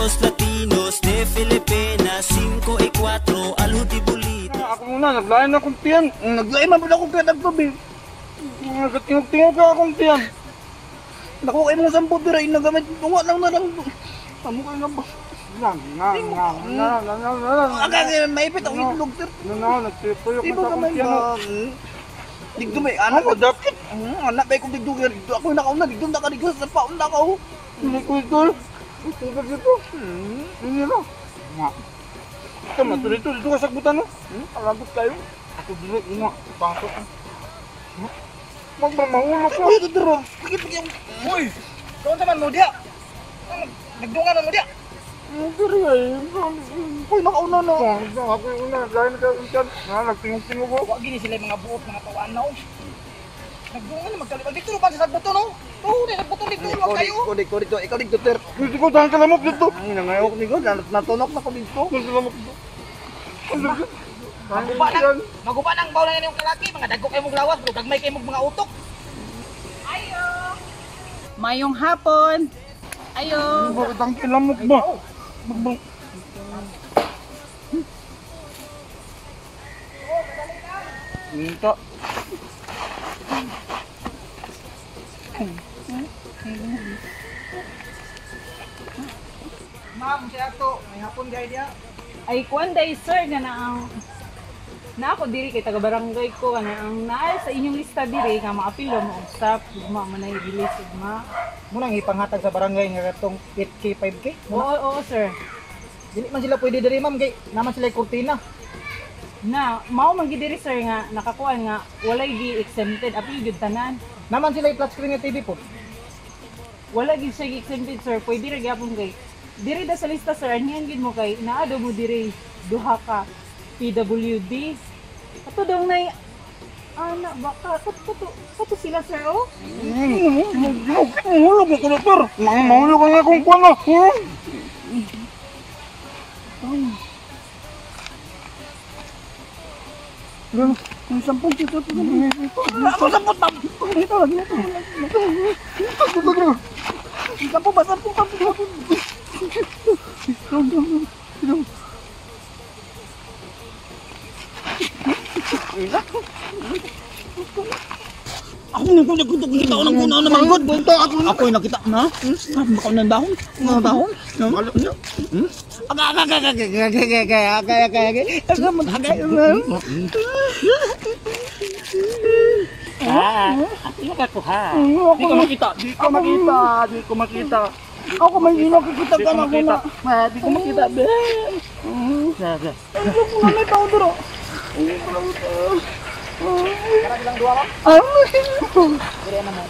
Los Latinos de Filipinas, 5 y 4, alhudi bulita. Ako muna, naglain akong tiyan. Naglain man pud akong tiyan ang tubig. Nagatingog-tingog ka akong tiyan. Naku, kay mong sampot dira inagamit. Tunga lang na lang. Amo kay nga ba? Nga, nga, nga, nga, nga, nga, nga. Aga maipit ang itlog, sir. Nga, nga, nagtutuyok Di na ba sa ka akong may tiyan. ba? Digdo may anak Ako, dakit. Anak ba kung digdo digdo ako nakauna digdo na ka digdo sa paon na ka. Hindi ko ito. Ito ka dito. Hindi na. Nga. Ito, dito, dito ka sagbutan, no? Alabot kayo. Ako dito, nga. Pasok. Magmamahulog ko. Uy, ito dito. Bakit yung Uy! Doon sa man mo diya! Nagdungan man mo diya! Hindi ay. Uy, nakauna na. Ako yung una, naglain na akong tiyan. Nga, nagtingog-tingog ko. Wa gini sila yung mga buot, mga tawaan na oh. Nagdungan na magkalibag. Dito pa sa sagbuto no? Tuh, na sagbuto dito wag kayo. Ikaw dito, dito, ikaw dito, sir. Dito ko, dahil kalamok dito. Ang nangayok ni God, natunok na ko dito. Dahil kalamok dito. Maguba nang maguba nang bawla na yung kalaki, mga dagko kayo mong lawas, bro, gagmay kayo mong mga utok. Ayo. Mayong hapon. Ayo. Bakit ang kilamok ba? Minta. Ma'am, siya ato, may hapon gay diya. Ay kuan day sir nga na ang na ako diri kay taga barangay ko na ang naa sa inyong lista diri nga maapilo mo og stop ugma man ay release ugma. Muna ang ipanghatag sa barangay nga katong 8K 5K. Oo, oo sir. Dili man sila pwede diri ma'am kay naman sila kurtina. Na mao man gid diri sir nga nakakuan nga walay gi exempted apil gyud tanan. Naman sila flat screen nga TV po. Wala gid siya gi exempted sir, pwede ra gyapon kay diri da sa lista sir, anihan gid mo kay naa daw mo diri duha ka PWD. Ato daw nay ana baka kato kato sila sir oh. Mahulog ako na, sir. Mahulog ang akong kuwan na. Ang sampung dito. Ako sampung tam. Ito lagi ito. Sampung ba sampung sampung. Ako nung kung nagkutok kita ko ng kunaw na manggod. Ako yung nakita na. Baka ng dahon. Ng dahon. Aga aga aga aga aga aga aga aga aga aga aga. Ah, ako nakakuha. Di ko makita, di ko makita, di ko makita. Ako may hindi nakikita Di ka ko na makita. kuna. Di ko makita. Be. Sabi. Ano ko na may tao duro? Para silang duha ma'am. Ano? Diri na mo.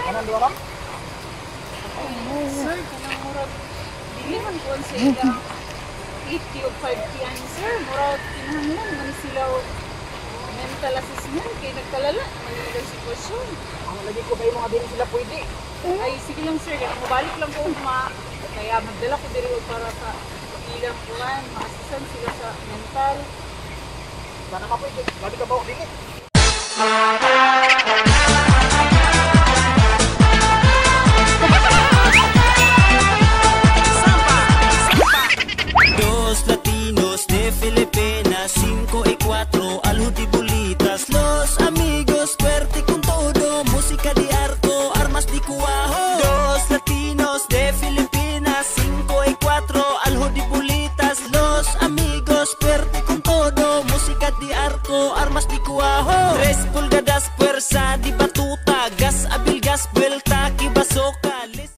Kanang duha ma'am. Sir, kanang murag dili man kuan sa ilang 8K o 5K ani sir, murag kinahanglan man sila og mental assessment kay nagkalala man ilang sitwasyon. Ang lagi ko ba mga dili sila pwede. Ay sige lang sir, kaya mobalik lang ko ugma. Kaya magdala ko diri og para sa ilang kuan, maasisan sila sa mental. Sana ka pwede. Gabi ka ba dili?